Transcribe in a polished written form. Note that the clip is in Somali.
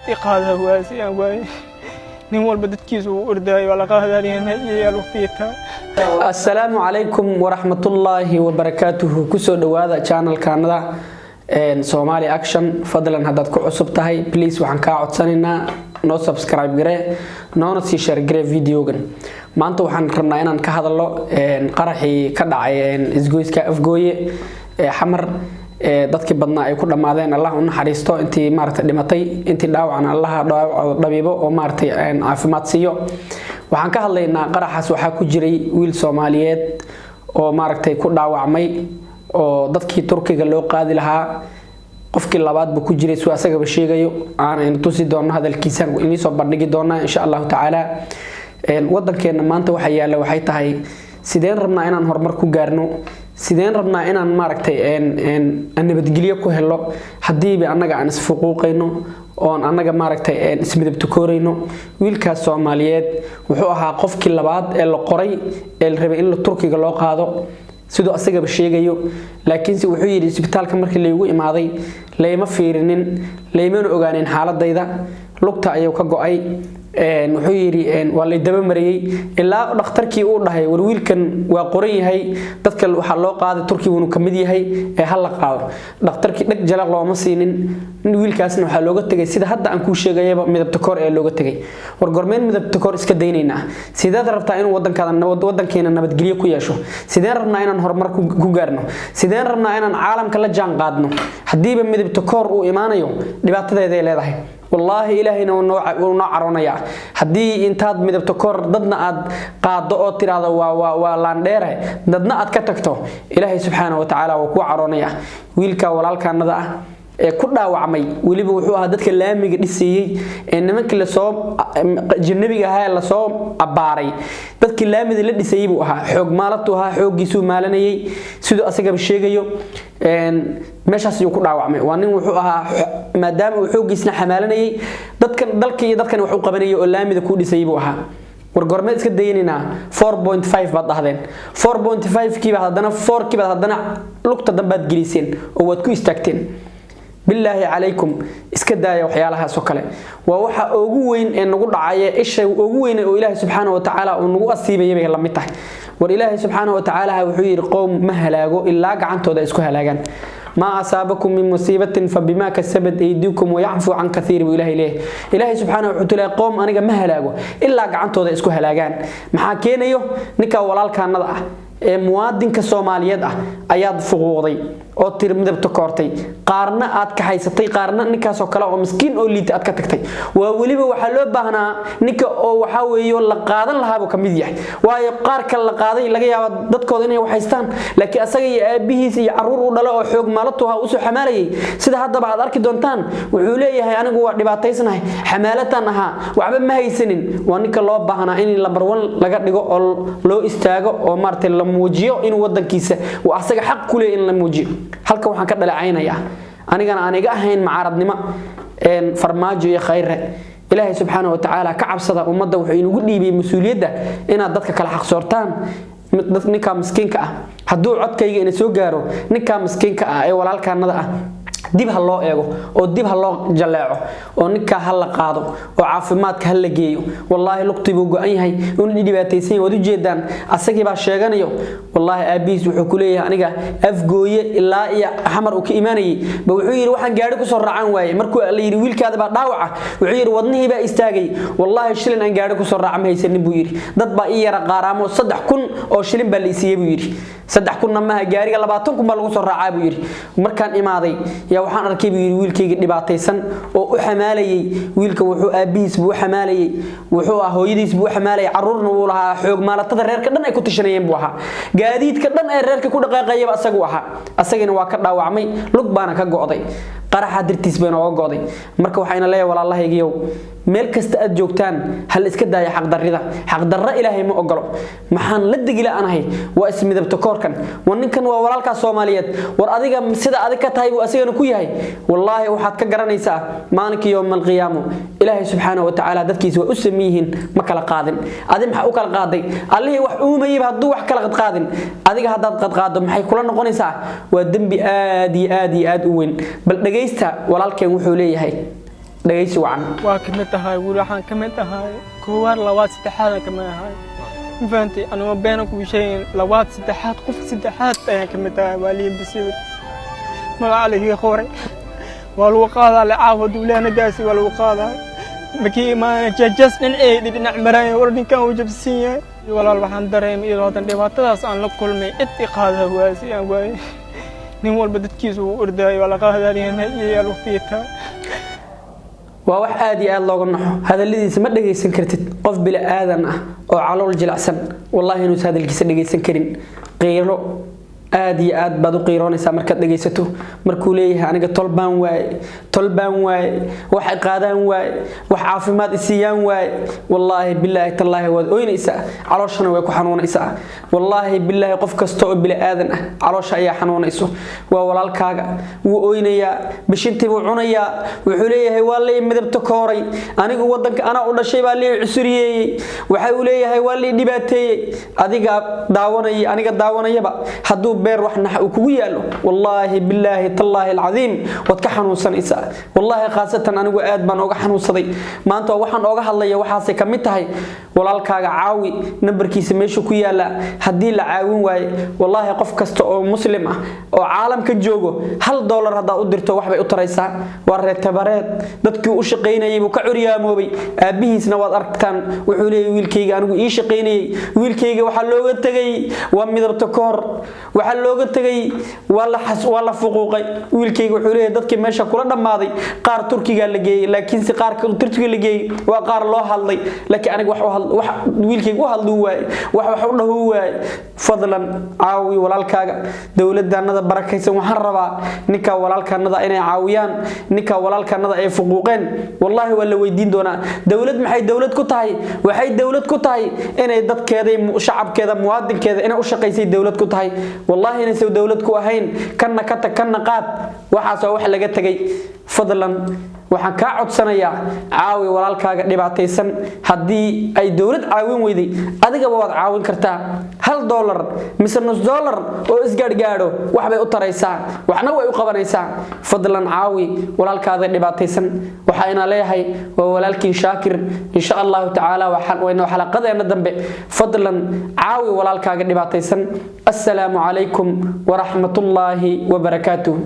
Iqaada waasi aan waaye, nin walba dadkiisa uu ordaayo, waa la qaadaaliya waqtiga. Asalaamu calaykum waraxmatullaahi wabarakaatuhu. Kusoo dhawaada channelkaanada Somali Action. Fadlan, haddaad ku cusub tahay, please, waxaan kaa codsanaynaa noo subscribe garee, noona sii share garee videogan. Maanta waxaan rabnaa inaan ka hadalno qaraxii ka dhacay isgoyska Afgooye ee Xamar ee dadkii badnaa ay ku dhammaadeen. Allah u naxariisto intii maaragtay dhimatay, intii dhaawacna Allaha dhaawacooda dhabiibo oo maaragtay caafimaad siiyo. Waxaan ka hadlaynaa qaraxaas waxaa ku jiray wiil Soomaaliyeed oo maaragtay ku dhaawacmay, oo dadkii Turkiga loo qaadi lahaa qofkii labaad buu ku jiray, suu asagaba sheegayo, aana ina tusi doono hadalkiisa, inii soo bandhigi doonaa insha Allahu tacaala. Wadankeena maanta waxa yaalla waxay tahay: sideen rabnaa inaan horumar ku gaarno? Sideen rabnaa inaan maaragtay nabadgelyo ku helo, haddiiba annaga aan isfuquuqayno oon annaga maaragtay ismidabtakoorayno? Wiilkaas Soomaaliyeed wuxuu ahaa qofkii labaad ee la qoray ee la rabay in la Turkiga loo qaado, siduu asagaba sheegayo. Laakiinse wuxuu yidhi, isbitaalka markii laygu imaaday layma fiirinin, laymana ogaanin xaaladayda, lugta ayuu ka go'ay. Wuxuu yidhi waa lay dabamariyey ilaa dhakhtarkii uu dhahay, "War, wiilkan waa qoran yahay, dadka waxaa loo qaaday Turkiguunu ka mid yahay ee ha la qaado." Dhakhtarkii dheg jalaq looma siinin. Wiilkaasna waxaa looga tegay sida hadda aan kuu sheegayaba, midabta koor ee looga tegay. War, gormeen midabta koor iska daynaynaa? Sideed rabtaa inuu wadankaada, wadankeena nabadgelyo ku yeesho? Sideen rabnaa inaan horumar ku gaarno? Sideen rabnaa inaan caalamka la jaan qaadno haddiiba midabta koor uu imaanayo? Dhibaatadeeday leedahay wallaahi. Ilaahayna wuu noo caroonayaa haddii intaad midabto koor dadna aad qaado oo tiraahdo waa laandheere, dadna aad ka tagto. Ilaahay subxaana wa tacaala waa kuu caroonaya. Wiilka walaalkaanada ah ee ku dhaawacmay, weliba wuxuu ahaa dadka laamiga dhiseeyey ee nimankii lasoo janabiga ahaa ee lasoo abbaaray, dadkii laamida la dhisayey buu ahaa. Xoog maalatu ahaa, xooggiisuu maalanayay, siduu asagaba sheegayo. Meeshaas ayuu ku dhaawacmay. Waa nin wuxuu ahaa, maadaama uu xooggiisna xamaalanayay, dadkan dalkii iyo dadkan wax u qabanayay oo laamida ku dhisayay buu ahaa. War, gormeed iska daynaynaa? 4.5 baad dhahdeen, 4.5 kiibaad haddana, 4 kiibaad haddana lugta dambaad geliseen oo waad ku istaagteen. Bilaahi calaykum, iska daaya waxyaalahaas oo kale. Waa waxa ugu weyn ee nagu dhacaya, isha ugu weyn oo Ilaahay subxaana wa tacaala uu nagu asiibaya bay la mid tahay. War, Ilaahay subxaana wa tacaala wuxuu yidhi, qowm ma halaago ilaa gacantooda ay isku halaagaan. "ما أصابكم من مصيبة فبما كسبت أيديكم ويعفو عن كثير" buu Ilaahay leeyahay. Ilaahay subxaana wuxuu leeyahay, qowm aniga ma halaago ilaa gacantooda isku halaagaan. Maxaa keenayo? Ninka walaalkaanada ah ee muwaadinka Soomaaliyeed ah ayaad fuquuqday oo tir midabta koortay, qaarna aad kaxaysatay, qaarna ninkaasoo kale oo miskiin oo liita aad ka tagtay. Waa weliba waxaa loo baahnaa ninka oo waxaa weeye la qaadan lahaabuu ka mid yahay, waayo qaar kale la qaaday laga yaaba dadkooda inay waxhaystaan, laakiin asaga iyo aabihiis iyo caruur u dhalo oo xoog maalatu ha usoo xamaalayay, sida haddaba aad arki doontaan. Wuxuu leeyahay, anigu waa dhibaataysnahay, xamaalataan ahaa, waxba ma haysanin. Waa ninka loo baahnaa in lambar one laga dhigo oo loo istaago oo maaragtay la muujiyo inuu wadankiisa uu asaga xaq ku leeyahay in la muujiyo. Halka waxaan ka dhaleecaynayaa, anigana aan iga ahayn mucaaradnimo, Farmaajo iyo Khayre, Ilaahay subxaana wa tacaala ka cabsada. Ummadda wuxuu inugu dhiibiyey mas-uuliyadda inaad dadka kala xaqsoortaan. Ninka miskiinka ah, hadduu codkayga ina soo gaaro, ninka miskiinka ah ee walaalkaanada ah dib ha loo eego oo dib ha loo jaleeco oo ninkaa ha la qaado oo caafimaadka ha la geeyo. Wallaahi, lugtii buu go-an yahay, una dhibaataysan yahay, waad ujeedaan, asagii baa sheeganayo. Wallaahi, aabihiis wuxuu ku leeyahay, aniga Afgooye ilaa iyo Xamar uu ka imaanayay ba wuxuu yidhi, waxaan gaari kusoo raacaan waaye. Markuu la yidhi wiilkaada baa dhaawaca, wuxuu yidhi, wadnihii baa istaagay, wallaahi shilin aan gaari kusoo raaca ma haysanin buu yidhi. Dad baa ii yara qaaraamo, 3000 oo shilin baa la isiiyey buu yidhi. 3000-na maaha, gaariga 20,000 baa lagu soo raacaa buu yidhi. Markaan imaaday yaa waxaan arkay buu yidhi wiilkayga dhibaataysan oo u xamaalayay. Wiilka wuxuu aabihiis buu u xamaalayay, wuxuu ah hooyadiis buu u xamaalayay, caruurna wuu lahaa. Xoog maalatada reerka dhan ay ku tashanayeen buu ahaa, gaadiidka dhan ee reerka ku dhaqaaqayaba asagu ahaa. Asagina waa ka dhaawacmay, lug baana ka go'day, qaraxa dartiis bay nooga go'day. Marka waxayna leeyahay, walaalahaygiyow, meel kasta aad joogtaan, hal iska daaya xaqdarrida. Xaqdarro Ilaahay ma ogolo. Maxaan la degi la'anahay? Waa ismidabta koorkan. War, ninkan waa walaalkaas Soomaaliyeed. War, adiga sida adig ka tahay buu asigana ku yahay. Wallaahi, waxaad ka garanaysaa maalinka yowma alqiyaamo, Ilaahay subxaana wa tacaala dadkiisa waa u saman yihiin, ma kala qaadin. Adi maxaa u kala qaaday? Allihii wax uumayaba hadduu wax kala qadqaadin, adiga haddaad qadqaado maxay kula noqonaysaa? Waa dembi aad iyo aad iyo aad u weyn. Bal dhegaysta walaalkeen wuxuu leeyahay. Dhegaysi wacan. Waa ka mid ahay weli, waxaan ka mid ahay koowaad, labaad, saddexaad ka mid ahay, ma fahantay? Anigoo beena kuu sheegin, labaad, saddexaad, qof saddexaad ayaan ka mid ahay. Waa lii basiir, magaca laiga qoray, waa lagu qaadaa le caawa duulaanadaasi waa lagu qaadaa. Markii imaanaya jajas dhinaceydi dhinac maraya, war ninkan uu jabsan yahay. Walaal, waxaan dareemay iyadoo haddan dhibaatadaas aan la kulmay, cid i qaada waasi aan waayey. Nin walba dadkiisa uu ordaayo, waa la qaadaaliya meesha waqtiga. Waa wax aad iyo aad looga naxo. Hadalladiisa ma dhagaysan kartid. Qof bili aadan ah oo calool jilicsan, wallahi inuusan hadalkiisa dhagaysan karin. Qiiro aad iyo aad baad u qiiroonaysaa markaad dhagaysato markuu leeyahay: "Aniga tol baan waaye, tol baan waaye, wax i qaadaan waaye, wax caafimaad isiiyaan waaye." Wallaahi, bilaahi, tallaahi, waad oynaysaa, calooshana way ku xanuunaysaa. Wallaahi, bilaahi, qof kasta oo bili aadan ah caloosha ayaa xanuunayso. Waa walaalkaaga, wuu oynayaa, bishintii buu cunayaa. Wuxuu leeyahay: "Waa lay midabta kooray, anigu wadanka anaa u dhashay baa lay cusuriyeeyey." Waxa uu leeyahay: "Waa lay dhibaateeyey." Adiga daawanaya, aniga daawanayaba, hadduu beer wax nax uu kugu yaalo, wallaahi, bilaahi, tallaahi alcadiim, waad ka xanuunsanaysaa. Wallaahi, khaasatan anigu aad baan oga xanuunsaday maanta. Waxaan ooga hadlaya waxaasay ka mid tahay. Walaalkaaga caawi, nambarkiisa meesha ku yaala. Haddii la caawin waaye, wallaahi, qof kasta oo muslim ah oo caalamka joogo, $1 haddaad u dirto, waxbay u taraysaa. Waa reer tabareed, dadkii u shaqaynayay buu ka curyaamoobay. Aabbihiisna waad aragtaan, wuxuu leeyahay: "Wiilkayga anigu ii shaqaynayay, wiilkayga waxaa looga tegay waa midabta koor, waxaa looga tegay waa la fuquuqay wiilkayga." Wuxuu leeyahay: "Dadkii meesha kula dhammaaday qaar Turkiga la geeyey, laakiinse qaarka Turkiga la geeyey waa qaar loo hadlay, laakiin aniga wax wiilkayga u hadluu waaye, wax u dhahuu waaye." Fadlan caawi walaalkaaga. Dowladanada barakaysan waxaan rabaa ninka walaalkanada inay caawiyaan. Ninka walaalkanada ay fuquuqeen, wallaahi, waa la weydiin doonaa. Dowlad maxay dowlad ku tahay? Waxay dowlad ku tahay inay dadkeeda, shacabkeeda, muwaadinkeeda inay u shaqaysay dowlad ku tahay. Wallaahi inaysan dowlad ku ahayn kanna ka tag, kanna qaad. Waxaas waa wax laga tegay. Fadlan waxaan kaa codsanayaa, caawi walaalkaaga dhibaataysan. Haddii ay dowlad caawin weyday, adigaba waad caawin kartaa. $1 mise nus dollar oo isgaadhgaadho waxbay u taraysaa, waxna way u qabanaysaa. Fadlan caawi walaalkaada dhibaataysan. Waxaa inaa leeyahay waa walaalkiin Shaakir. Insha Allahu tacaala waynu xalaqadeena dambe. Fadlan caawi walaalkaaga dhibaataysan. Assalaamu calaykum waraxmatullaahi wabarakaatuh.